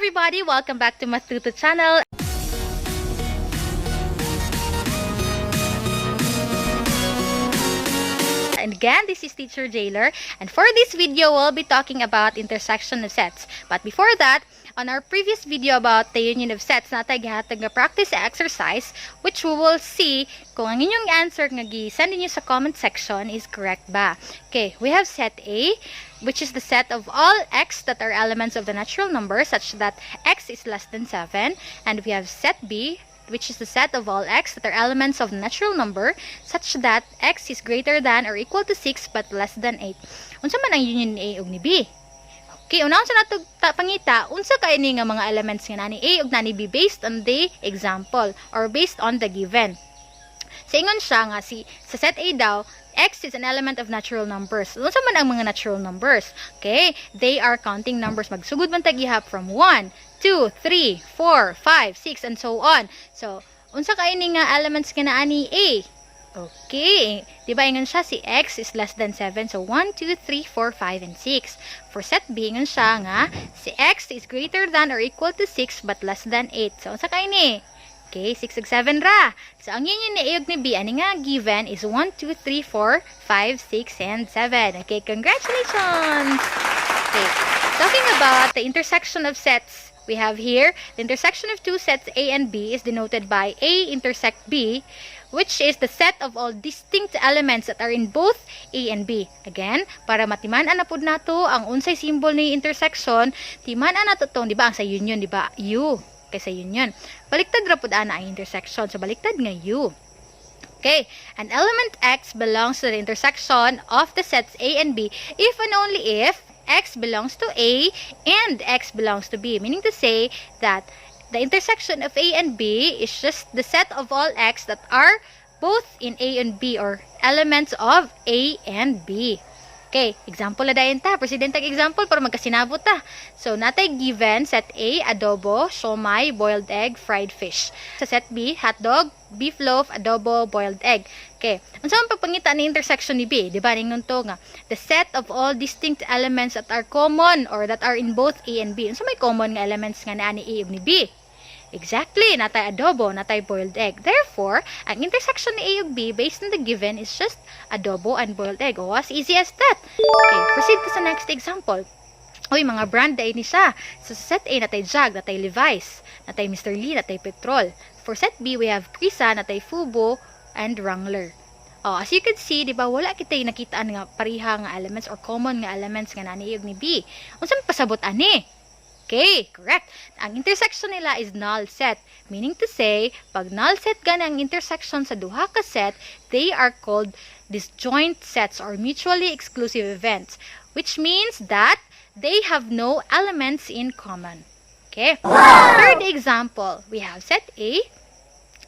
Everybody! Welcome back to Matuto channel. And again, this is Teacher Jailer. And for this video, we'll be talking about intersection of sets. But before that, on our previous video about the union of sets, natay gihatag nga practice exercise, which we will see kung ang inyong answer nga gi-send niyo sa comment section is correct ba. Okay, we have set A, which is the set of all x that are elements of the natural number such that x is less than 7. And we have set B, which is the set of all x that are elements of natural number such that x is greater than or equal to 6 but less than 8. Unsa man ang union ni A ug ni B? Okay, unahon sa nato pangita, unsa kay ni nga mga elements nga nani A ug nani B based on the example or based on the given. Sa ingon siya nga si sa set A daw, x is an element of natural numbers. Unsa man ang mga natural numbers? Okay, they are counting numbers. Magsugod man tag ihap from 1, 2, 3, 4, 5, 6, and so on. So, unsa kay ni nga elements nga naa ni A? Okay. Di ba ingon siya si x is less than 7? So, 1, 2, 3, 4, 5, and 6. For set B, ingon siya nga si x is greater than or equal to 6 but less than 8. So, unsa kay ni? Okay, 6 ug 7 ra. So, ang union ni A ug ni B, ani nga given is 1, 2, 3, 4, 5, 6, and 7. Okay, congratulations! Okay, talking about the intersection of sets, we have here, the intersection of two sets A and B is denoted by A intersect B, which is the set of all distinct elements that are in both A and B. Again, para matiman-an na pud nato ang unsay symbol ni intersection, timan-an nato tong, di ba, ang sa union, di ba? U kay sa union. Baliktad ra pud ana ang intersection. So baliktad nga U. Okay, an element X belongs to the intersection of the sets A and B if and only if X belongs to A and X belongs to B. Meaning to say that the intersection of A and B is just the set of all X that are both in A and B or elements of A and B. Okay, example na dayon ta. Proceed tag example para magkasinabot ta. So, natay given set A, adobo, siomai, boiled egg, fried fish. Sa set B, hotdog, beef loaf, adobo, boiled egg. Okay, unsa man pagpangita ni intersection ni B? Di ba ningon to nga the set of all distinct elements that are common or that are in both A and B. Unsa may common nga elements nga naa ni A ug ni B? Exactly, natay adobo, natay boiled egg. Therefore, ang intersection ni A ug B based on the given is just adobo and boiled egg. Oh, as easy as that. Okay, proceed to sa next example. Uy, mga brand ay ni siya. So, sa set A, natay Jag, natay Levi's, natay Mr. Lee, natay Petrol. For set B, we have Krisa, natay Fubo, and Wrangler. Oh, as you can see, di ba, wala kitay nakitaan nga pareha nga elements or common nga elements nga nani A ug ni B. Unsa man pasabot ani? Okay, correct. Ang intersection nila is null set. Meaning to say, pag null set gani ang intersection sa duha ka set, they are called disjoint sets or mutually exclusive events, which means that they have no elements in common. Okay. Third example, we have set A,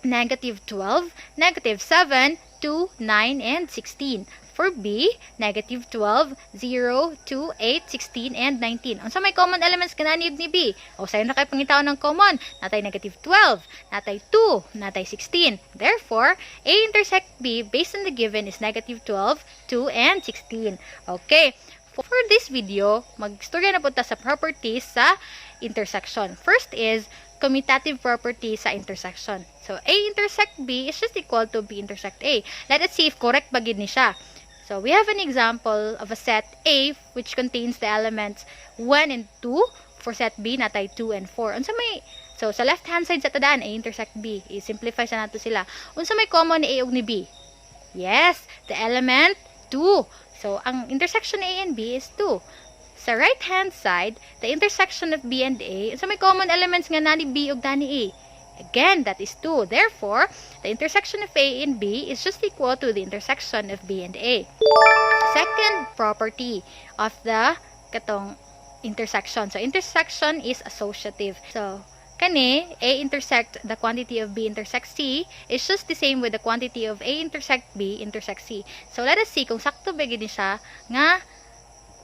negative 12, negative 7, 2, 9, and 16. For B, negative 12, 0, 2, 8, 16, and 19. Unsa may common elements kanani ug ni B? O sayon na kay pangitaon ng common. Natay negative 12, natay 2, natay 16. Therefore, A intersect B based on the given is negative 12, 2, and 16. Okay. For this video, magstorya na po ta sa properties sa intersection. First is commutative property sa intersection. So, A intersect B is just equal to B intersect A. Let us see if correct ba gid ni siya. So, we have an example of a set A which contains the elements 1 and 2. For set B, natay 2 and 4. Unsa may So, sa left hand side sa tadaan, A intersect B. I-simplify sa nato sila. Unsa may common ni A ug ni B? Yes, the element 2. So, ang intersection A and B is 2. Sa right hand side, the intersection of B and A, unsa may common elements nga nani B ug nani A? Again, that is 2. Therefore, the intersection of A and B is just equal to the intersection of B and A. Second property of the katong intersection. So, intersection is associative. So, kani, A intersect the quantity of B intersect C is just the same with the quantity of A intersect B intersect C. So, let us see kung sakto ba gid ni siya nga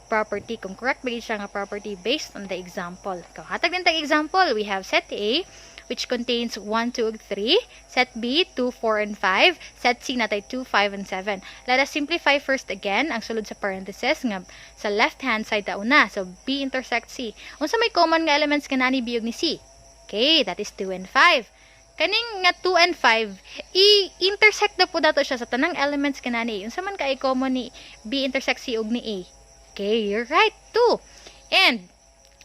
property, kung correct ba gid siya nga property based on the example. Kung hatag din tag example, we have set A, which contains 1, 2, 3. Set B, 2, 4, and 5. Set C naa tay 2, 5, and 7. Let us simplify first again ang sulod sa parenthesis nga sa left hand side ta una. So, B intersect C. Unsa may common nga elements nga naa ni B ug ni C? Okay, that is 2 and 5. Kaning nga 2 and 5, i-intersect na pud nato siya sa tanang elements nga naa ni A. Unsa man kay common ni B intersect C ug ni A? Okay, you're right, 2. And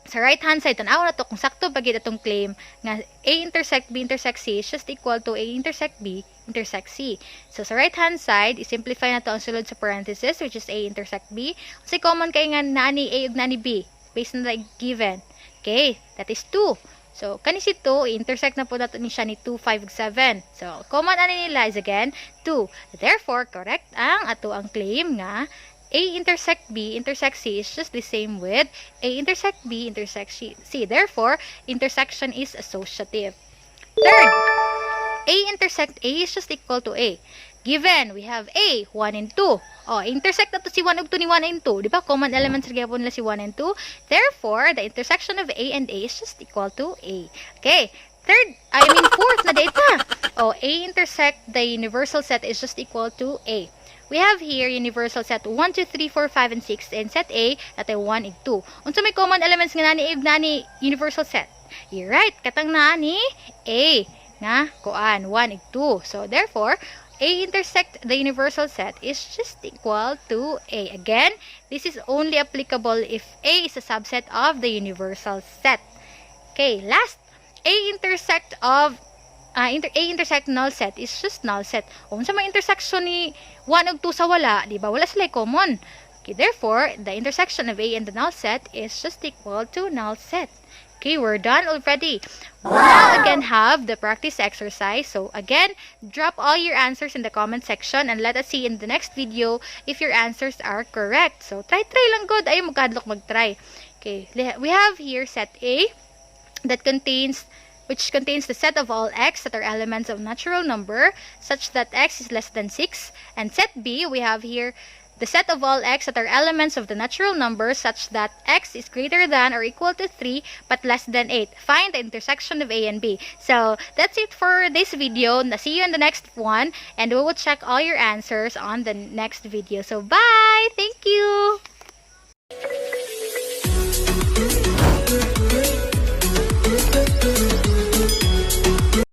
sa right hand side, tan-aw nato kung sakto ba gid atong claim nga A intersect B intersect C is just equal to A intersect B intersect C. So sa right hand side, i-simplify nato ang sulod sa parenthesis, which is A intersect B. Unsay common kay nga naa ni A ug naa ni B based on the given? Okay, that is 2. So, kani si 2, i-intersect na pud nato ni siya ni 2, 5, ug 7. So, common ani nila is again 2. Therefore, correct ang atoang claim nga A intersect B intersect C is just the same with A intersect B intersect C. Therefore, intersection is associative. Third, A intersect A is just equal to A. Given, we have A, 1 and 2. Oh, intersect nato si 1 ug 2 ni 1 and 2. Di ba? Common elements gyapon nila si 1 and 2. Therefore, the intersection of A and A is just equal to A. Okay. Third, I mean fourth na data. Oh, A intersect the universal set is just equal to A. We have here universal set 1, 2, 3, 4, 5, and 6, and set A naa tay 1 ug 2. Unsa may common elements nga naa ni A ug naa ni universal set? You're right, katang naa ni A nga kuan 1 ug 2. So therefore, A intersect the universal set is just equal to A. Again, this is only applicable if A is a subset of the universal set. Okay, last, A intersect null set is just null set. Unsa may intersection ni 1 ug 2 sa wala, di ba? Wala sila common. Okay, therefore, the intersection of A and the null set is just equal to null set. Okay, we're done already. We now again have the practice exercise. So again, drop all your answers in the comment section and let us see in the next video if your answers are correct. So try try lang gud. Ayaw mo kahadlok mag-try. Okay, we have here set A that contains which contains the set of all x that are elements of natural number such that x is less than 6, and set B, we have here the set of all x that are elements of the natural number such that x is greater than or equal to 3 but less than 8. Find the intersection of A and B. So that's it for this video. Na see you in the next one, and we will check all your answers on the next video. So bye! Thank you!